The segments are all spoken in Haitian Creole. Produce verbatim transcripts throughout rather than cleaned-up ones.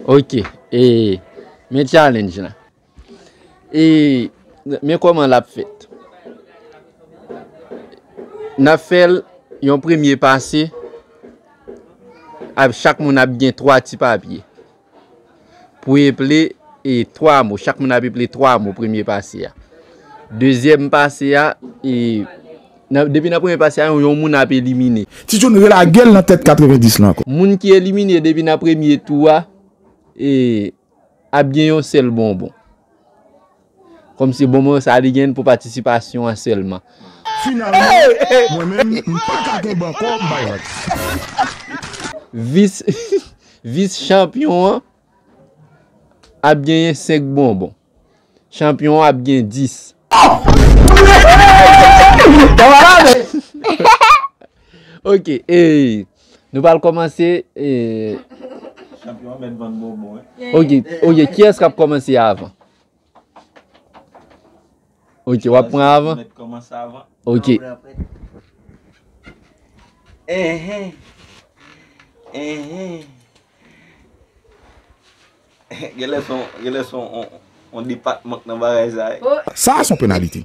Ok, e, men challenge la. E, men kòman l ap fèt. N ap fè l yon premye pase, ap, chak moun ap gen twa ti papye pou eple, e, twa mo. Chak moun ap eple twa mo premye pase a. Dezyèm pase a, e, nan, depi nan premye pase a, yon, yon moun ap elimine. Ti John relage l nan tèt katrevendis lan ankò. Moun ki elimine depi nan premye tou a, e, ap gen yon sèl bonbon. Kòmsi bonbon sa li gen pou patisipasyon an sèlman. Finalman, mwen menm, m pa ka kenbe ankò, m bay vag. Vis, vis chanpyon an ap genyen senk bonbon. Chanpyon an ap gen dis. Ok, e, nou pral kòmanse, e, chanpyon an mèt vann bonbon, wi. Ok, ok, kiyès k ap kòmanse avan? Ok, w ap pran avan? Mèt kòmanse avan. Ok. Enhen. Enhen. Genlè se yon, genlè se yon, yon, yon depatman k nan bagay sa, wi. Sa se yon penalite.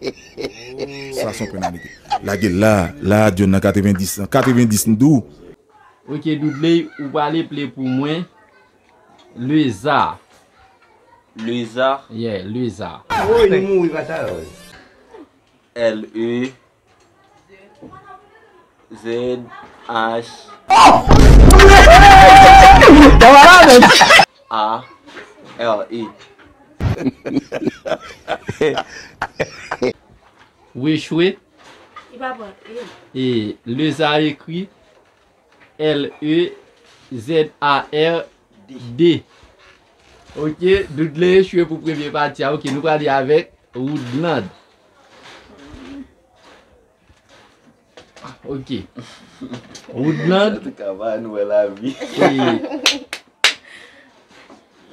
Sa se yon penalite. Lage l la, la, John nan katrevendis, katrevendis m di w. Ok, Dudley, ou pral eple pou mwen Leza. Leza? Yeah, Leza. Woy, nou mouri, bata, woy. L E Z H A R E. Ou echwe. Li pa pran, e. E Leza ekri L E Z A R D. Ok, Dudley echwe pou premye pati a. Ok, nou prale avèk Woodland. Ok. Woodland. Antouka, pa nou wè lavi. E,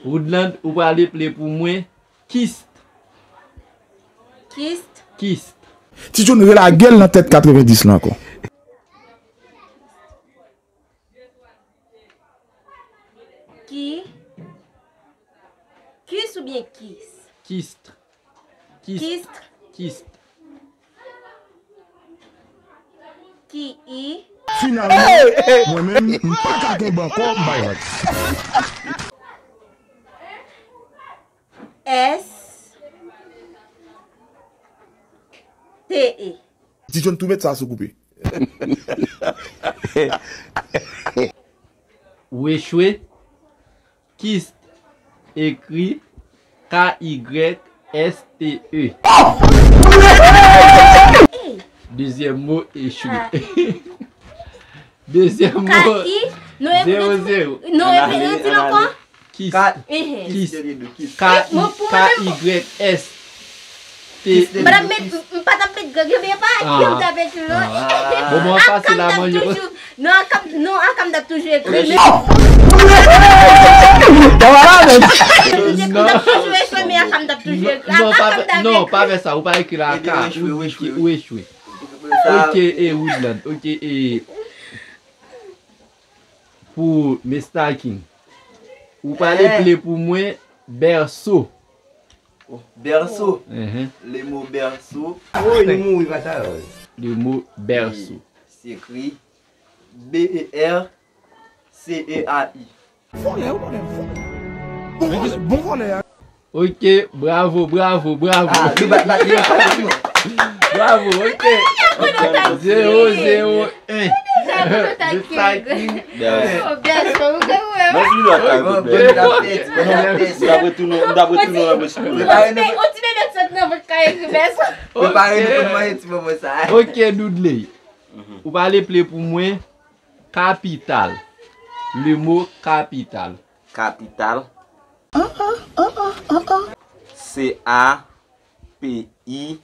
Woodland, ou prale eple pou mwen. Kist. Kist. Kist. Ti John relage l nan tèt katrevendis lan ankò. Ki? Kis oubyen kis? Kist. Kist. Kist. Kist. Ki i? Finalman, mwen menm, m pa ka kenbe ankò, m bay vag. S T E. Ti John tou mèt sa sou koupe. Ou echwe. Kist ekri K Y S T E. Dezyèm mo echwe. Dezyèm mo. Zewo zewo. Non, repete, repete l ankò. Kis. Kis. K I K S T E. M pa t ap met, m pa t ap met grèg yo, men pa ki m t ap ekri non. Bon, bon, fasil a manje. Non, akam, non, akam t ap toujou ekri. Non, pa fè sa, ou pa ekri la ka. Ou echwe. Ok, e Woodland. Ok, e pou Mister King. Ou pale ple pou mwen, bèso. Bèso. Le mo bèso. Woy, nou mouri, bata, woy. Le mo bèso. Se ekri B E R C E A I. Vòlè, ou konnen vòlè. Bon vòlè, bon vòlè a. Ok, bravo, bravo, bravo. Bravo, ok. Zewo zewo en. Mister King. Bèso. Bèso, ou gen wè. Bon, si nou atay, bon, bèso. M t ap retounen, m t ap retounen nan Meksiko. On ti bebe sot nan vant ka ekri bèso. Prepare nou pou nou manje ti momo sa. Ok, Dudley. Ou pale ple pou mwen, kapital. Le mo kapital. Kapital. C A P I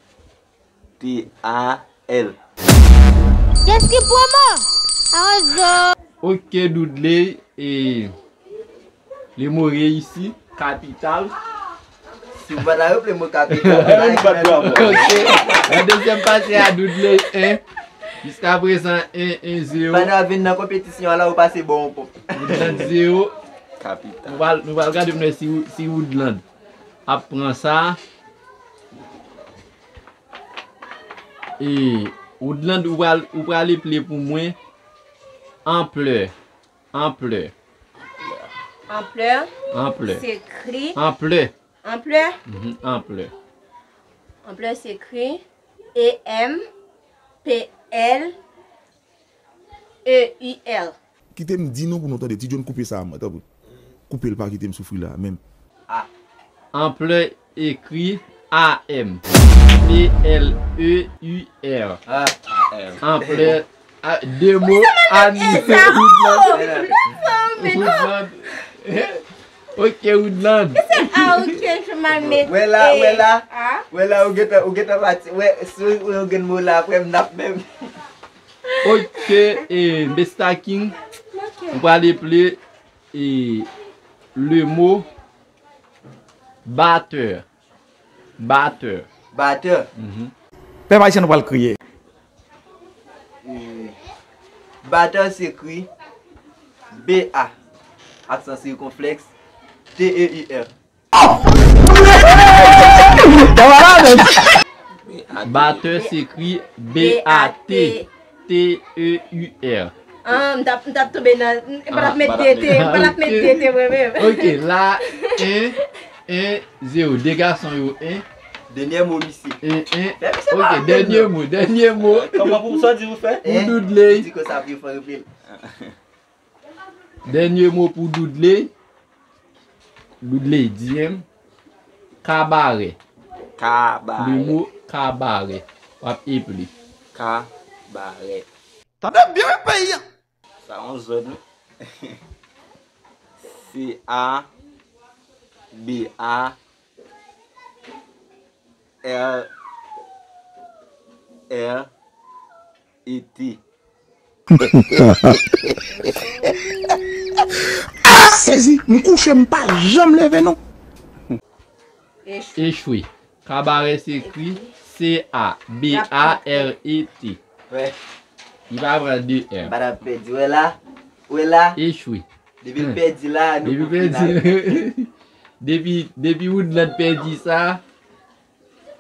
T A L. Kiyès ki pran mò? Awozo. Ok, Dudley, e le mo reyisi, kapital. Si w pa ta reple mo kapital, ok. Nan dezyèm pase a, Dudley en. Jiska prezan, en, en, zewo. Pandan w vin nan konpetisyon an la, ou pase bon yon pòp. Woodland zewo, Kapital. Nou pral, nou pral gade pou nou wè si, si Woodland ap pran sa. E, Woodland, ou pral, ou pral eple pou mwen anplè. Anplè. Anplè. Anplè. Se ekri. Anplè. Anplè. Mhm, anplè. Anplè se ekri E M P L E U R. Kite m di non pou nou tande. Ti John, koupe sa a, mwen, tanpri. Koupe l, pa kite m soufri la, menm. A. Anplè ekri A M P L E U R. A M. Anplè, a, de mo, Annie. Woodland. Woodland. Ok, Woodland. Wè la, wè la. Wè la, ou gentan, ou gentan pati. Wè, si ou gen mo la, apre m n ap menm. Ok, e, Mister King, ou pral eple, e, le mo batè. Batè. Batè. Mhm. Pèp ayisyen, nou pral kriye. E, batè se ekri B A, aksan sikonflèks, T E U R. Batè se ekri B A T T E U R. Ah, m t ap, m t ap tonbe nan, m pa t ap met D T, m pa t ap met D T mwen menm. Ok, la, en, en, zewo. De gason yo, en. Dènye mo, misye. En, en. Ok, dènye mo, dènye mo. Kòman pou sa di ou fè? Pou Doodley. Di konsa pou yo fè repil. Dènye mo pou Doodley. Doodley, di en. Kabarè. Kabarè. Le mo kabarè. W ap eple. Kabarè. Tande byen wi peyi a. Sa yon zòn wi. C A B A R R E T. Ah, sezi, m kouche, m pa janm leve non. Echwe. Kabarè se ekri C A B A R E T. Wè. Li pa pran de R. M pa t ap pèdi. Wè la. Wè la. Echwe. Depi l pèdi la, nou pou final. Depi, depi Woodland pèdi sa.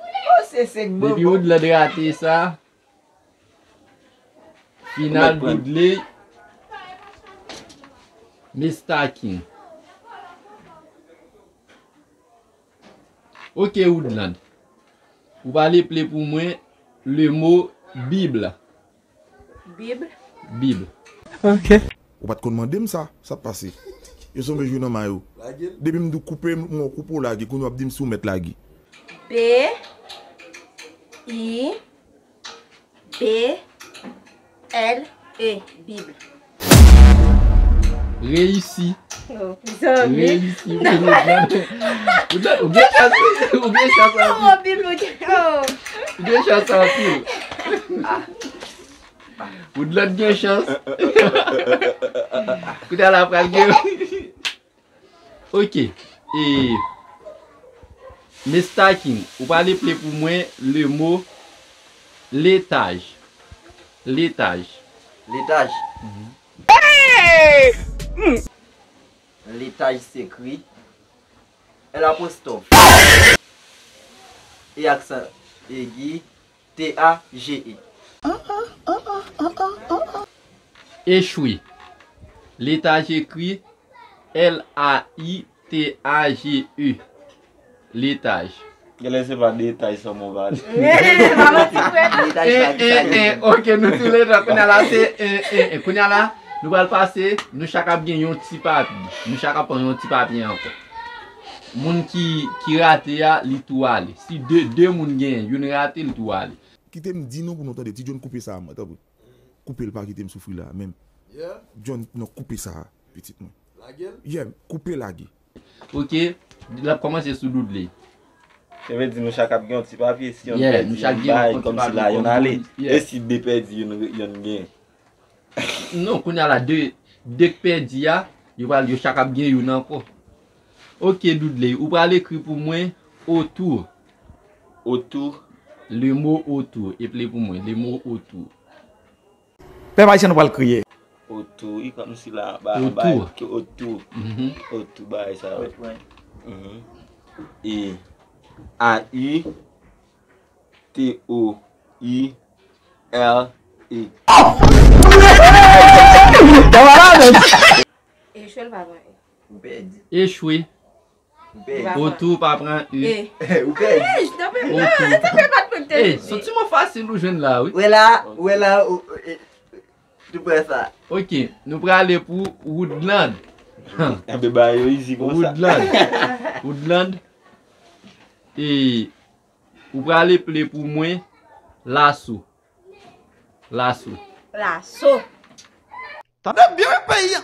Oh, se sek bobo. Depi Woodland rate sa. Final Doodley, Mister King. Ok, Woodland. Ou pral eple pou mwen le mo Bib. Bib. Bib. Ok. Ou pa t konn mande m sa, sa t pase. Yo sonje jwe nan may ou. Depi m di w koupe, m wè w koupe w lage, kounye w ap di m si w mèt lage. B I B L E, Bib. Reyisi. Oh, zanmi. Reyisi, Woodland. Woodland, ou gen chans, ou gen chans anpil. Oh, Bib, ou gen, oh. Ou gen chans anpil. Woodland gen chans. Kounye a la pral gen. Ok. E, Mister King, ou pral eple pou mwen le mo letaj. Letaj. Letaj. Mhm. Letaj se ekri L apostwòf E aksan egi T A G E. Echwe. Letaj ekri L A I T A G E. Letaj. Genlè se pa detaj sèlman w pa di. Letaj sa, eh, eh, eh, ok, nou tou le twa. Kounye a la, se, eh, eh, eh. Kounye a la, nou pral pase, nou chak ap gen yon ti papye. Nou chak ap pran yon ti papye ankò. Moun ki, ki rate a, li tou ale. Si de, de moun genyen, youn rate, li tou ale. Kite m di non pou nou tande. Ti John, koupe sa a, mwen, tanpri. Koupe l, pa kite m soufri la, menm. Yeah. John, non, koupe sa a, pitit mwen. Lage l? Yeah, koupe lage. Ok, l ap kòmanse sou Doodley. Se vle di nou chak ap gen yon ti papye, si yonn pèdi, yonn bay, kòmsi la yonn ale. E si de pèdi, yonn, yonn gen. Non, kounye a la, de, de k pèdi a, yo pral, yo chak ap gen youn ankò. Ok, Doodley, ou pral ekri pou mwen otou. Otou. Le mo otou. Eple pou mwen, le mo otou. Pèp ayisyen, nou pral kriye. Otou, wi, kòmsi la, ba, ba, otou. Otou. Mhm. Otou, bagay sa yo. Otou, wi. Mhm. E, A U T O U R E. Echwe l pa pran e. Ou pèdi. Echwe. Ou pèdi. Otou pa pran e. E. Ou pèdi. Ej, tanpri, otou. Tanpri, pa t mete. E, se yon ti mo fasil ou jwenn la, wi. Wè la, wè la, ou, e, tou prè sa. Ok, nou prale pou Woodland. Enben, ba yo izi konsa. Woodland. Woodland. E, ou prale ple pou mwen laso. Laso. Laso. Tande byen, wi, peyi a.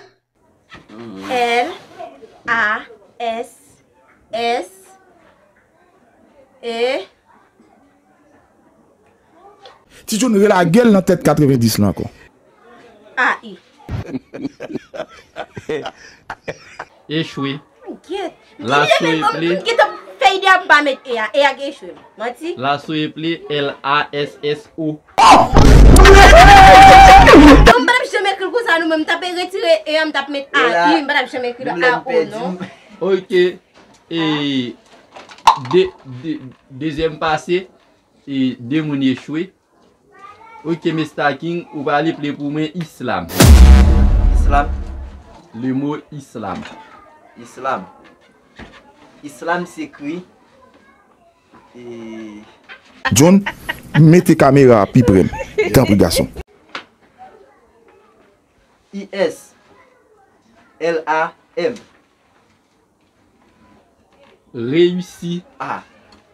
L A S S E. Ti John relage l nan tèt katrevendis lan ankò. A I. Echwe. Gyèt. Laso eple. M gentan fè ide a, m pa met e a. E a gen echwe. Manti. Laso eple, L A S S O. Non, m pa t ap janm ekri l konsa, nou menm. M t ap retire e a, m t ap met A I, m pa t ap janm ekri l A O, non. Ok. E, de, de, dezyèm pase, e, de moun echwe. Ok, Mista King, ou prale ple pou mwen islam. Islam. Le mot islam. Islam. Islam se ekri, e, John, mete kamera a pi pre m, tanpri, gason. I S L A M. Reyisi. Ah.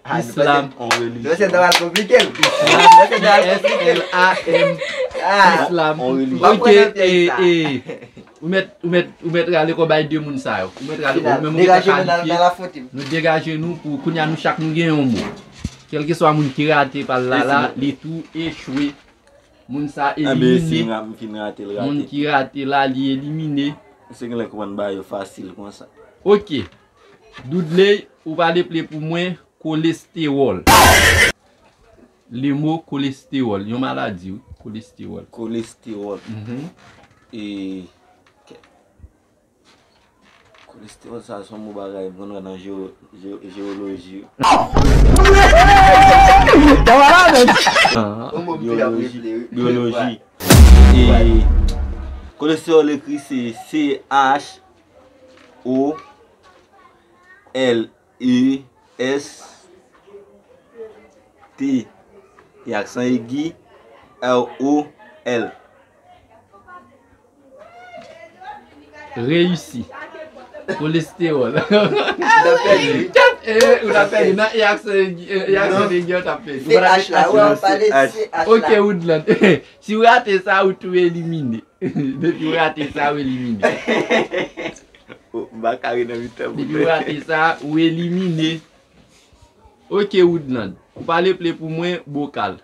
Ah, nou islam. Panse, on relijyon. Dosye ta pral konplike l. Islam, dosye ta pral konplike l. I S L A M. Ah. Islam. On relijyon. Ok, e, e, ou mèt, ou mèt, ou mèt rale kò bay de moun sa yo. Ou mèt rale kò, ou menm ou gentan kalifye. Nou degaje nou pou kounye a nou chak nou gen yon mo. Kèlkeswa moun ki rate pa l la, la, li tou echwe. Moun sa elimine. Moun ki rate la, li elimine. Misye genlè konprann bagay yo fasil konsa. Ok. Dudley, ou prale ple pou mwen kolestewòl. Le mot kolestewòl. Yon maladi, wi. Kolestewòl. Kolestewòl. Mhm. E, Kolestewòl sa, se yon mo bagay m konn wè nan jewo-, jewo-, jewoloji. Biyoloji. Biyoloji. E kolestewòl ekri se C H O L E S T. E aksan egi, R O L. Reyisi. Kolestewòl. Ou t ap pèdi. Ou t ap pèdi. Nan e aksan egi, e aksan egi, ou t ap pèdi. Ou pa t ap met H la. Ok, Woodland. Si w rate sa, ou tou elimine. Depi w rate sa, ou elimine. M pa kare nan mitan. Depi w rate sa, ou elimine. Ok, Woodland. Ou prale ple pou mwen bokal.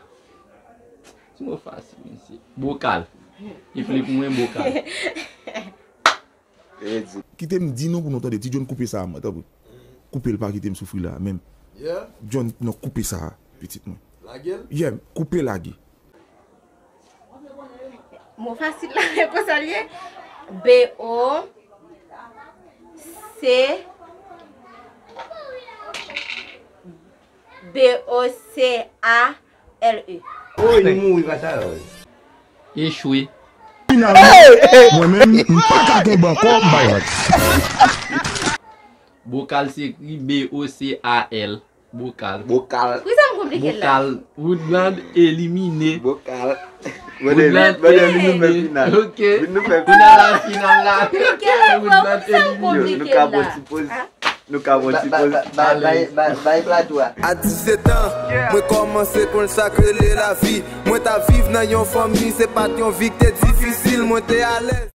Ti mo fasil, mesye. Bokal. Eple pou mwen bokal. Kite m di nou pou nou tande. Ti John, koupe sa a, mwen, tanpri. Koupe l, pa kite m soufri la menm. John, non, koupe sa a, pitit mwen. Lage l? Yeah, koupe, lage. Mo fasil la, konsa l ye. B O C, B O C A L E. Oh, li mouri, pa sa. Echwe. Finalman, mwen menm, m pa ka tonbe ankò, m bay vag. Bokal se ekri B O C A L. Bokal. Bokal. Poukisa m konplike l la? Bokal. Woodland elimine. Bokal. Woodland elimine. Ok. Final la, final la. Woodland elimine. Nou ka pran ti poz. Nou ka pran ti poz. Bay plato a. A disetan, mwen kòmanse konn sa k rele lavi. Mwen t ap viv nan yon fanmi, se pa t yon vi k te difisil, mwen te alèz.